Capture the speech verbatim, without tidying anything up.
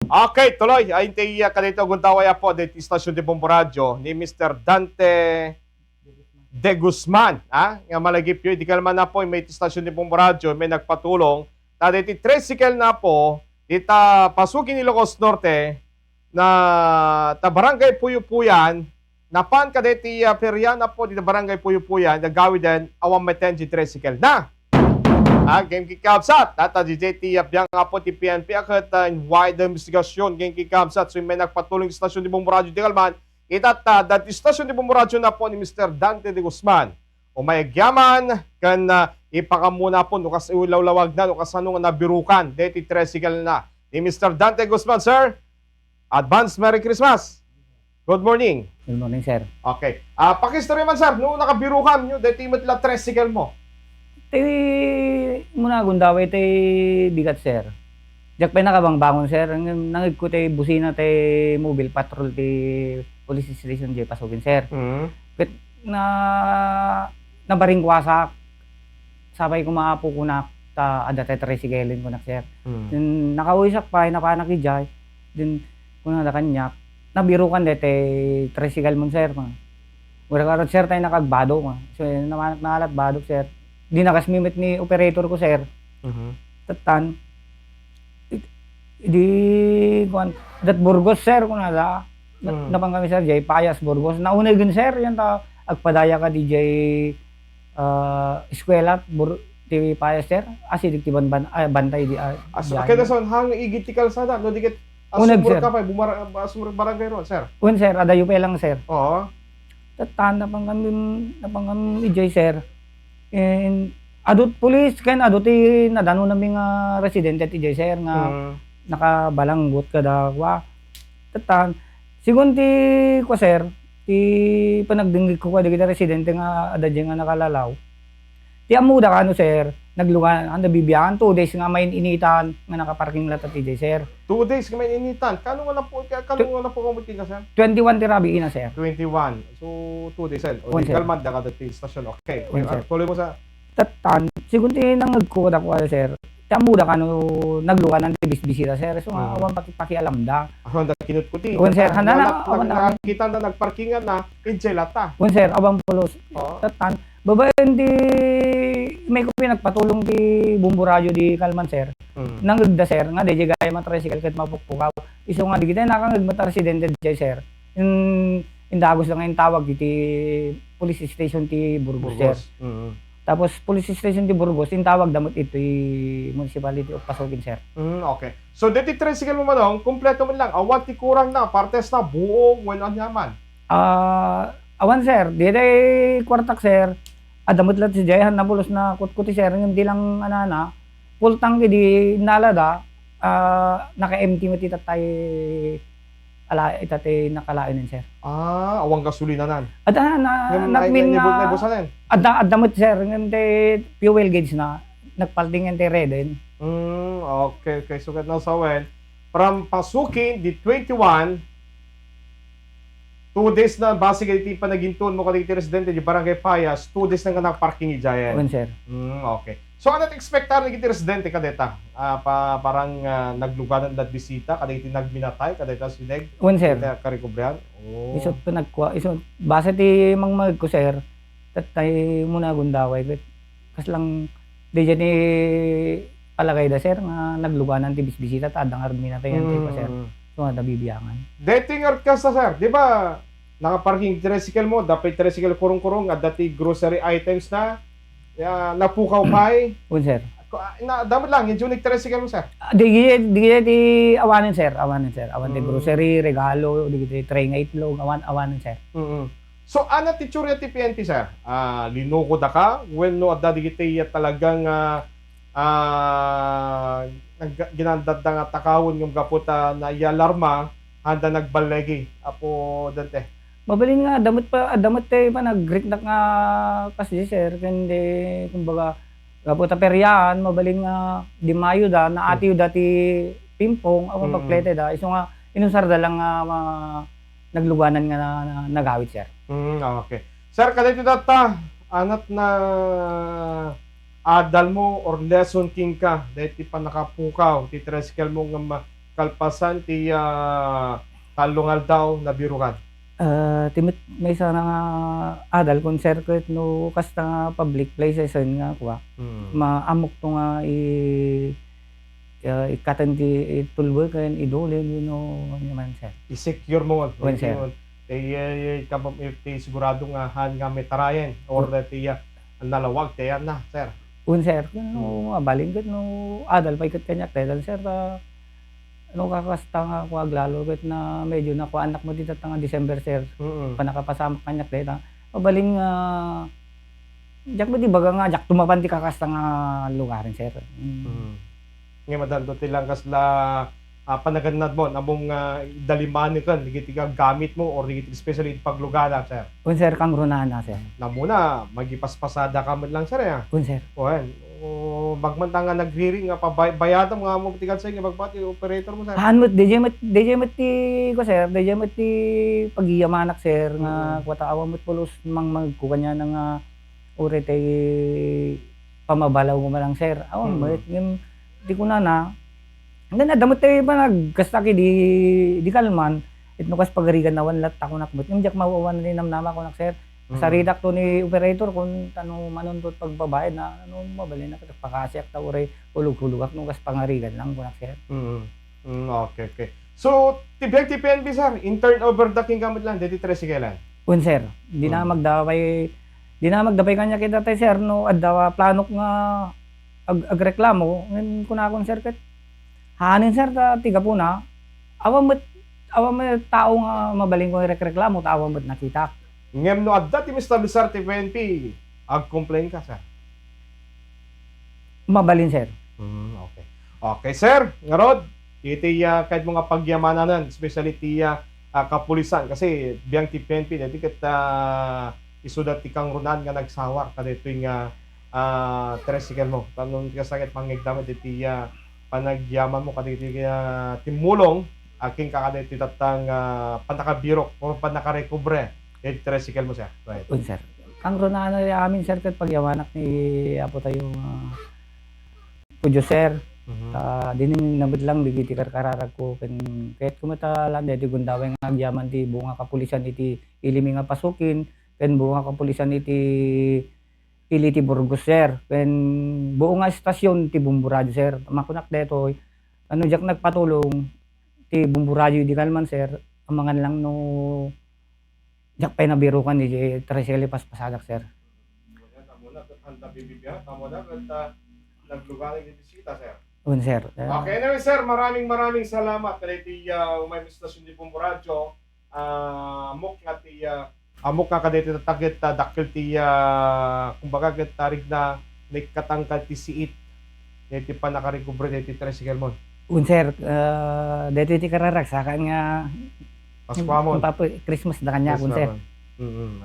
Okay, tuloy. Ay, inti, ah, kadaytoy gundaway, Apo, daytoy istasyon ti Bombo Radio ni Mister Dante de Guzman, ah, nga malagipyo idi kalman, Apo, may istasyon ti Bombo Radio, may nagpatulong. Ta daytoy tricycle na, Apo, dita Pasukin, Ilocos Norte, na ta Barangay Puyupuyan, napan kadaytoy, ah, perya, Apo, dita Barangay Puyupuyan, nagawiden, awan maten ti tricycle na. Ah, game kick, kabsat. Dayta diay ti, ah, biag, Apo, ti P N P a ket, ah, wide investigasyon, game kick, kabsat. So, may nagpatulong istasyon ti Bombo Radio di kalman. Ita ta, daytoy istasyon ti Bombo Radio na, Apo, ni Mister Dante de Guzman. Umayag yaman, ken, ah, ipakamuna, Apo, no kas-, ilawlawagna, no kasano nga nabirukan, daytoy tricycle na ni Mister Dante Guzman, sir. Advance Merry Christmas. Good morning. Good morning, sir. Okay. Ah, pakistorya man, sir, no nakabirukanyo daytoy met la tricycle mo. Ti muna gundaway ti bigat, sir. Diak pay nakabangbangon, sir. Ngem nangegko ti busina ti mobile patrol ti police station diay Pasukin, sir. Mm. Ket na, nabaringkuasak. Sapay koma, Apo, kunak, ta adda ti tricycle-en, kunak, sir. Mm. Then, nakawisak pay, napanak idiay. Then, kunada kaniak, nabirukan daytoy tricycle mon, sir. Kuna, "Wala ka rod, sir, tay nakagbadok," kuna. So, namanak naalat badok, sir. Di nagasmi met ni operator ko, sir. Mhm. Tattan, i-, di, kuan, dat Burgos, sir, kunada. Na-, Mm. napan kami, sir, diay Payas, Burgos. Naunegen, sir, yan ta, agpadaya ka diay, ah, eskwela, Bur-, ti Payas, sir. Asideg ti ban-, ban-, ah, bantay di, ah, As-, diay. Kaya son, hang igid ti kalsada, no, di ket Uneg, asumur sir. Ka pa, bumara-, asumur barangay ron, sir. Un, sir, adayo pa lang, sir. Oo. Tattan, napan kami, napan kami idiay, sir. And, adu ti pulis, ken adu ti nadanonami nga residente ti idiay, sir, nga Mm. nakabalanggot kada kua. Tattan, sigun ti kua, sir, ti panagdinggitko kadagiti residente nga adda diay nga nakalalaw. Ti ammoda kano, sir, naglugan, anda bibiangan, two days nga main-initan nga nakaparking latta ti idiay, sir. Two days nga main-initan. Kano nga napu-, ka-, kano Tw-, nga napukaw mo tina, sir? Twenty-one ti rabii na, sir. Twenty-one. So, two days, sir. O, Wen, di sir. Kalman da kada ti station. Okay. Wen, sir. Tuloy mo sa Tattan, sigun ti nangegko kadakuada, sir. Ti ammoda kano nagluganan ti bisbisita, sir. So, nga, Mm. awan paki-, pakialamda. Awan da kinutkuti. Wen, sir. Tattan, Handa na, nalak-, awan na. Nakita na nagparkingan na, idiay latta. Wen, sir. Awan pulos. Oo. Tattan, babaen ti, may ko pinagpatulong ti Bombo Radio di kalman, sir. Mm. Nangegda, sir, nga diay gayam a tricycle ket mapukpukaw. Isu nga, digiti nakangeg met a residente diay, sir. In, indagos lang nga intawag iti police station ti Burgos, sir. Burgos. Mm. Tapos, police station ti Burgos, intawag da met iti municipality of Pasukin, sir. Mm, okay. So, deti tricycle mo, Manong, kompleto man lang. Awan ti kurang na, partes na, buong, wenno aniaman. Ah, awan, sir. Diay kuartak, sir. Adda met latta diay, han napulos na kutkuti, sir. Ngem di lang, anana, full tank idi nalada, ah, naka-empty met ita tay ala-, ita ti nakalaenen, sir. Ah, awan gasolinanan. Adda na, Ngem nakmin ay, na, naibusanen? Adda, adda met, sir. Ngem ti fuel gauge na, nagpaltingen ti reden. Hmm, okay, okay. So, ket nasawen, from Pasukin, di twenty-one, two days na, base iti panagintuan mo kadagiti residente di Barangay Payas, two days na nga nagparking idiayen. Wen, sir. Hmm, okay. So, ano ti ekspektar dagiti residente kadeta? Ah, pa-, parang, ah, nagluganan la bisita, kadagiti nagminatay, kadeta sideg? Wen, sir. Kadeta karikubrian? Oh. Isu ti panagkua-, isu, base ti mangmagko, sir, ket tay muna gundaway, ket kas lang, diay ni palagayda, sir, nga nagluganan ti bisbisita, ta adda nga minatay, sir. Mm. So, nga, nabibiangan. Deti nga kasta, sir, di ba, nakaparking tricycle mo, dapay tricycle kurong-kurong, adda ti grocery items na, ya, napukaw pay. Un, sir. Ko-, ah, na, damo lang, yung unique tricycle mo, sir. Ah, di, di, di, di, awanen, sir, awanen, sir. Awan ti Mm. grocery, regalo, di, di, tray nga itlog, awan, awanen, sir. Mm-mm. So, ano ti itsura ti P N P, sir? Ah, linuko da ka? Wenno adda digiti ya talagang, ah, ah, nag-, ginandadda nga takawen ngem gapu ta naialarma, handa nagballegi, Apo Dante? Mabalin nga, adda met pa, adda met ti panagriknak nga kasdi, sir, ken di, kumbaga, gapu ta periaan, mabalin nga di mayo da, naatiw da ti pingpong, awan Mm. pagplete da. Isu nga, inusar da lang nga ma-, nagluganan nga na, na, nagawid, sir. Mm, okay. Sir, kadaytoy tatta, anat na adal mo or lesson kenka, daytoy pannakapukaw, ti tricycle mo nga ma-, kalpasan ti, ah, tallo nga aldaw, nabirukan? Ah, ti met-, maysa nga adal kon, sir, ket no kasta nga public places nga kua, Hmm. maammok to nga i-, ah, ikkaten ti itulbeken, idulin, wenno ania man, sir. I-secure mo, Wen, sir. Ayun. Eh, eh, eh, kapam-, eh, ti sigurado nga haan nga matarayan or Wen. ti, ah, nalawag ti ayanna, sir. Wen, sir. Kun no Hmm. mabalin ket no adal pay ket kaniak daytan, sir, ta no kakasta nga kua aglalo ket na medyo nakuaannak met dita nga December, sir. Mm. Panakapasamak kaniak dayta. Mabalin nga diak met ibaga nga diak tumapan ti kakasta nga lugaran, sir. Mm. Mm. Ngem adda ti lang kasla, ah, panagannad mo, ammom nga idalimaneken dagiti gaggamit mo or dagiti especially iti paglugana, sir? Wen, sir, kangrunaan, sir. Namuna, magipaspasadaka met lang, sir, eh, ah. Wen, sir. Wen. O, bagman ta nga nagriring nga pabay-, bayadam nga mo ti kalsay nga bagbati operator mo, sir. Haan met, D J met, D J met ti, ko, sir, D J met ti pagyamanak, sir, nga Mm. kua ta awan met pulos mang magkukanya na nga uri ti pamabalaw ko man lang, sir. Awan Mm. met, ngem di kunana, then adda met ti panagkastak idi, di kalman, it no kas pagarigan awan latta kunak met, ngem diak maawan ni namnama kunak, sir. Mm. Saridak to ni operator kun tano manuntot pagbabayad na, ano, mabalin na, pakasiak ta uray hulog-hulogak no kas pangarigan lang kunak, sir. Mm. Mm, okay, okay. So, ti biag ti P N P, sir, in turnover da king gamit lang, deti tricycle lang? Wen, sir. Di na Mm. magdaway, di na magdaway kanya kita tay, sir, no adda planok nga ag-, agreklamo, ngem kunakon, sir, ket haanen, sir, ta ti gapuna, awan met, awan met tao nga mabalin ko irekreklamo, ta awan met nakitak. Ngem no adda ti mistablisar ti P N P, agcomplain ka, sir? Mabalin, sir. Hmm, okay. Okay, sir, ngarud, iti, ah, kayatmo nga pagyamananen, especially ti, ah, ah, kapulisan, kasi biag ti P N P, daytoy ket, ah, isuda ti kangrunaan nga nagsawar kadaytoy nga, ah, tricycle mo. Tapno kasla ket mangngegda met iti, ah, panagyaman mo kadaytoy, ah, timmulong, ah, kenka kadaytoy tatta nga, ah, pannakabirok or pannakarekobre iti tricycle mo, sir. Right. Wen, sir. Kangrunaan amin, sir, ket pagyamanak ni Apo tayo, ah, Apo Dios, sir. Mhm. Ta dinengngegna met lang dagiti karkararagko ken kayatko met a lan daytoy gundaway nga agyaman ti buong a kapulisan iti Iliming a Pasukin ken buong a kapulisan iti ili ti Burgos, sir, ken buong a estasion ti Bombo Radio, sir. Makunak daytoy, ano, diak nagpatulong ti Bombo Radio idi kalman, sir, amangan lang no diak pay nabirukan iti tricycle ipaspasadak, sir. Wen, sir. Okay, anyway, sir, maraming, maraming salamat kadaytoy, ah, umay estasion ti Bombo Radio. Ah, ammok nga ti, ah, ammok nga kadaytoy tatta ket, ah, dakkel ti, ah, kumbaga ket, ah, rikna naikkatangka ti siit iti pannakarekobre daytoy tricycle mo. Wen, sir, ah, daytoy ti kararagsakan nga Paskua mo. Papa-, Christmas da kaniak, wen, sir. Mm.